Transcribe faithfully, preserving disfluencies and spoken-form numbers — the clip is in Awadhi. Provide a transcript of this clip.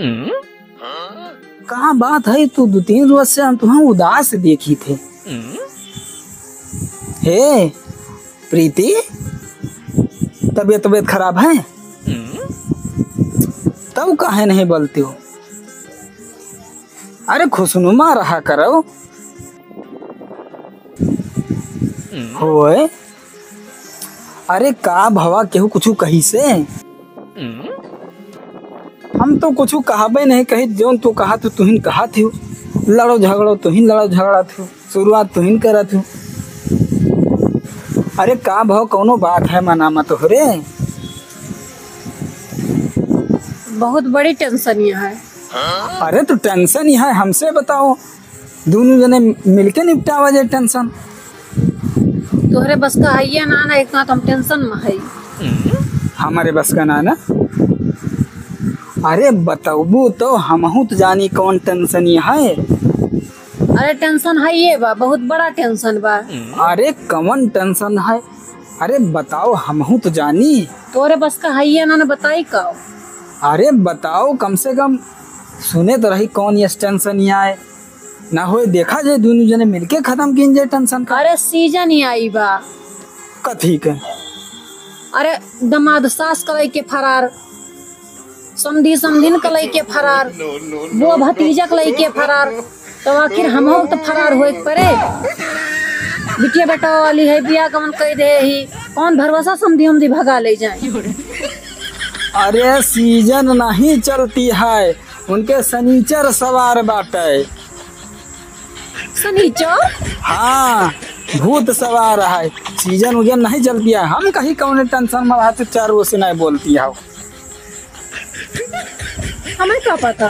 का बात है, तू दो तीन रोज से हम तुहँका उदास देखित है। हे प्रीति, तबियत, तबियत खराब है? तब काहे नहीं बोलती हो? अरे खुशनुमा रहा करो। होए, अरे का भवा, केहू कुछु कहिसे? हम तो कुछु कहबे नहीं कही, जौन तू कहत हो, तुहिन कहत हो, लड़ो झगड़ो, तुहिन लड़ो झगड़त हो, शुरुआत तुहिन करत हो। अरे का भवा, कौनो बात है, मना मत हो रे। बहुत बड़ी tension यहाँ है। अरे तो tension यहाँ है, हमसे बताओ, दोनों जने मिलके निपटावा जाए tension। तोहरे बस का हइये ना, ना, इतना तो हम tension में है। हमारे बस का ना ना। अरे बतौबू तो हमहू तो जानी कौन tension है। अरे tension है ये बा, बहुत बड़ा tension बा। अरे कौन tension है? अरे बताओ, हमहू तो जानी। तोरे बस का हइये ना, ना बताई का? अरे बताओ, कम से कम सुने तो रही कौन ये tension यहाँ है। ना होए देखा जाए, दोनों जने मिलके खत्म कीन जाए tension का। अरे season ही आई बा। कथी के? अरे दमाद सास का लइके फरार, समधी समधिन का लइके फरार, बुआ भतीजा का लइके फरार, तो आखिर हमहू तो फरार होए के परे। बिटिया बेटा वाली है, बियाह गवन कइ दे ही, कौन भरोसा समधी उमधी भगा ले जाए। अरे season नहीं चलती है, उनके शनिचर सवार बाटे। शनिचर? हाँ, भूत सवार है, season उजन नहीं चलती है। हम कही कौने tension में रहा, चुपचाप वो से नहीं बोलती है। हमें का पता?